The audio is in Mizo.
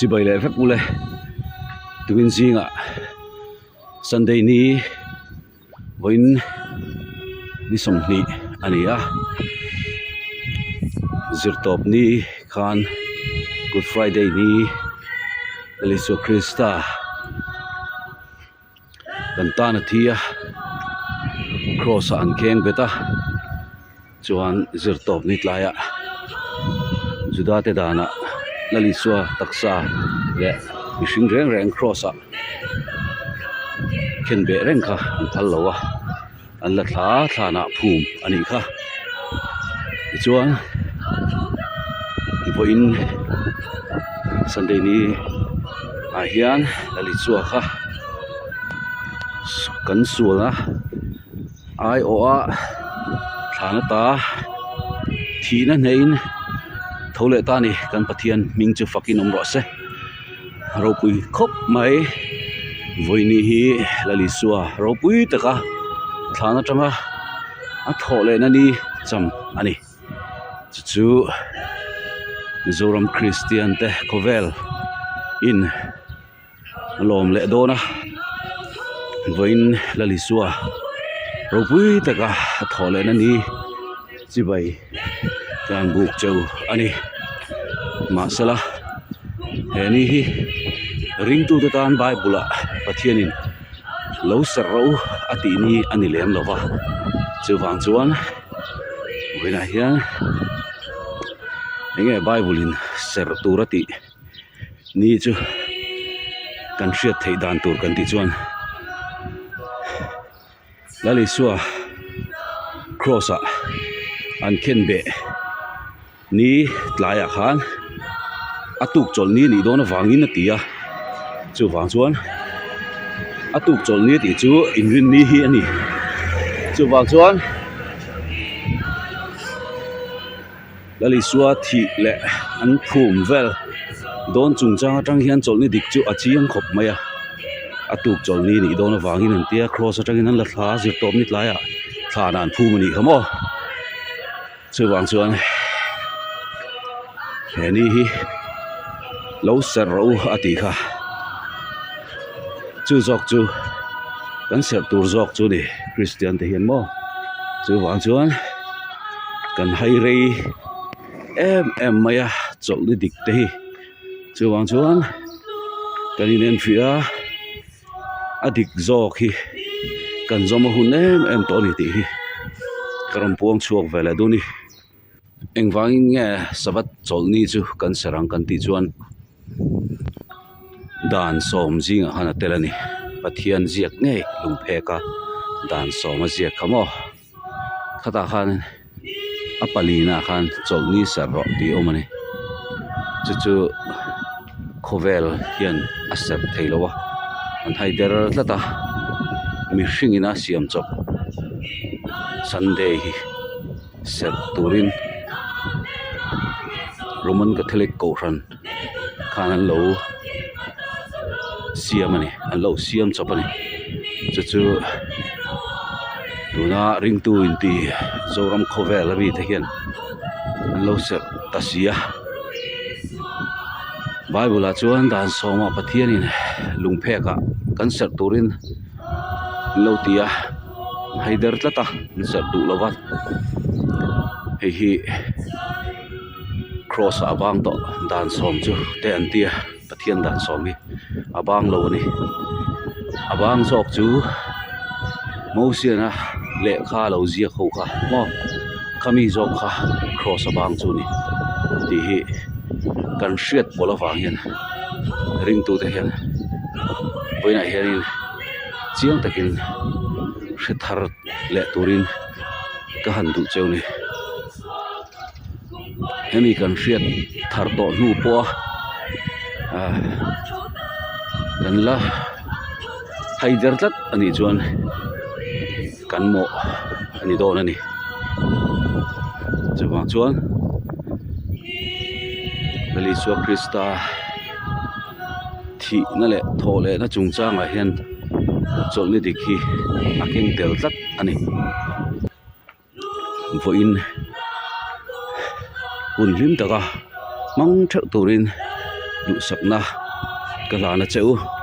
Chibai leh vek ule tukin zingah Sunday ni vawiin ni 20 a ni a zirtawp ni khan Good Friday ni Lal Isua Krista Kan tan a thi a cross ah an kheng bet a chuan zirtawp ni tlaiah Juda te danah Lal Isua taksa leh mihring reng reng cross ah khen beh reng kha an phal lo a an la thla thlanah phum a nih kha tichuan vawiin Sunday ni ah hian Lal Isua kha kan sual a aiawh a thlan ata thihna hneihin tho leh ta a ni kan Pathian hming chu fakin awm rawh se. Ropui khawp mai vawiini hi Lal Isua ropui taka thlan atanga a thawh lehna ni cham a ni chu chu Mizoram Kristian te khawvel in a lawm leh dawn a vawiin Lal Isua ropui taka a thawh lehna ni chibai tlan buk cheu a ni mahsela he ni hi ringtute tan bible ah Pathianin lo serh rawh u a tih ni a ni lem lo va chuvang chuan vawiinah hian eng nge bible in serh tur a tih ni chu kan hriat theih dan tur kan tih chuan. Lal Isua cross ah an khen beh ni tlaiah khan a tuk chawlh ni anih dawn avangin a ti a chuvang chuan a tuk chawlh ni tih chu inrin ni hi a ni chuvang chuan Lal Isua thih leh an phum vel dawn chungchang atang hian chawlhni dik chu a chiang khawp mai a a tuk chawlhni nih dawn avangin an tia cross atangin an la thla a zirtawp ni tlaiah thlanah an phum a nih kha maw chuvang chuan he ni hi lo serh rawh u a tih kha chu zawk chu kan serh tur zawk chu a ni Kristian te hian maw chuvang chuan. Kan hai rei em em mai a chawlhni dik te hi chuvang chuan kan inenfiah a a dik zawk hi kan zawm a hun em em tawh a ni tih hi ka rawn puang chhuak ve leh dun a ni engvangin nge sabbath chawlhni chu kan serh ang kan tih chuan. Dan sawm zingah khan a tel a ni Pathian ziak ngei lungphek a dan sawm a ziak kha maw. Khatah khan a palina ah khan chawlhni serh rawh tih a awm a ni chu chu khawvel hian a serh thei lo a an hai der tlat a mihring in a siam chawp sunday hi serh turin Roman Catholic kohhran khan an lo siam a ni an lo siam chawp a ni chu chu tuna ringtu inti Zoram khawvel ami te hian an lo serh ta si a bible ah chuan dan sawma Pathianin lungphek ah kan serh turin an lo ti a an hai der tlat a an serh duh lo va hei hi. Cross ah a bang tawh dan sawm chu te an tia Pathian dan sawm hi a bang lo a ni a bang zawk chu Mosiana lehkha lo ziak ho kha maw khami zawk kha cross a bang chu a ni tih hi kan hriat pawlh avang hian ringtute hian vawiinah hianin chiang takin hre thar leh turin ka han duh cheu a ni. Hemi kan hriat thar tawh hnu pawh a ah kan la hai der tlat a nih chuan kan mawh a ni dawn a ni chuvang chuan Lal Isua Krista thihna leh thawh lehna chungchangah hian chawlhni dik hi a keng tel tlat a ni. Vawiin hun hlim taka hmang theuh turin Duhsakna ka hlan a che u.